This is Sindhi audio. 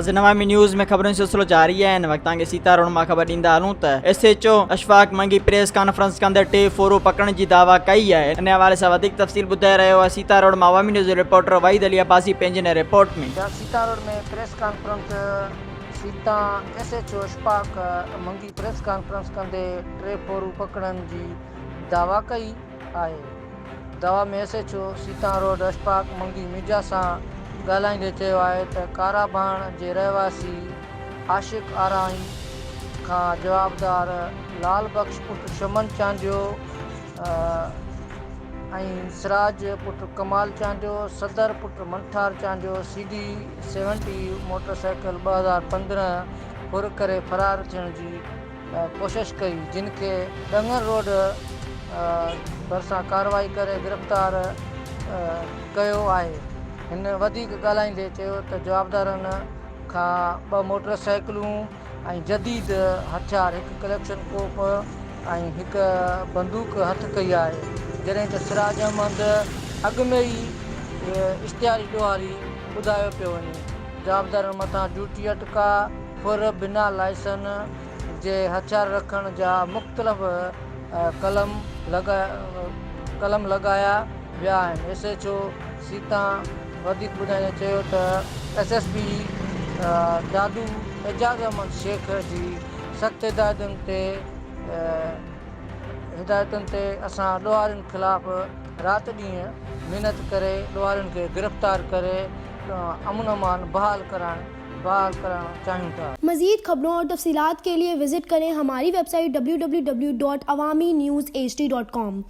ناظرين عوامي نيوز ۾ خبرن جو سلسلو جاري آهي هن وقت توهان کي سيتا روڊ مان خبر ڏيندا هلون ته S H O Ashfaq Mangi press conference ڪندي ٽي ڦورو پڪڙڻ جي دعويٰ ڪئي آهي ان حوالي سان وڌيڪ تفصيل ٻڌائي رهيو آهي سيتا روڊ مان عوامي نيوز جو رپورٽر وحيد علي عباسي پنهنجي هن report ۾. Sita road ۾ press conference Sita S H O Ashfaq Mangi press conference ڪندي ٽي ڦورو پڪڙڻ جي دعويٰ ڪئي آهي. دعويٰ ۾ S H O Sitan road Ashfaq Mangi media سان ڳالهائيندي چيو آهي ته ڪاراباڻ جي رهواسي عاشق آرائين کان جوابدار لال بخش پٽ شمن چانڊيو ۽ سراج پٽ ڪمال چانڊيو، صدر پٽ Manthar Chandio C D seventy motorcycle 2015 ڦر ڪري فرار ٿيڻ جي ڪوشش ڪئي جن کي ڏنگر روڊ ڀرسان ڪارروائي ڪري گرفتار ڪيو آهي. هن وڌيڪ ڳالهائيندي چيو ته جوابدارن کان ٻه موٽر سائيڪلون ۽ جديد هٿيار هڪ ڪليڪشن ڪوپ ۽ هڪ بندوق هٿ ڪئي آهي جڏهن ته سراج احمد اڳ ۾ ئي اشتهاري ڏوهاري ٻڌايو پيو وڃي جوابدارن مٿان ڊيوٽي اٽڪاء ڦر، بنا لائسن جي هٿيار رکڻ جا مختلف قلم قلم لڳايا ويا آهن. ايس ايڇ او سيتان وڌيڪ ٻڌائيندي چيو ته S S P Dadu Ejaz Ahmed Shaikh جي سخت هدايتن تي هدايتن تي اسان ڏوهارين خلاف رات ڏينهن محنت ڪري ڏوهارين کي گرفتار ڪري امن امان بحال ڪرائڻ بحال ڪرائڻ چاهيون ٿا. مزيد خبرون اور تفصيلات کے لئے وزٽ ڪرين ھماري website W W W dot Awami news H D dot com.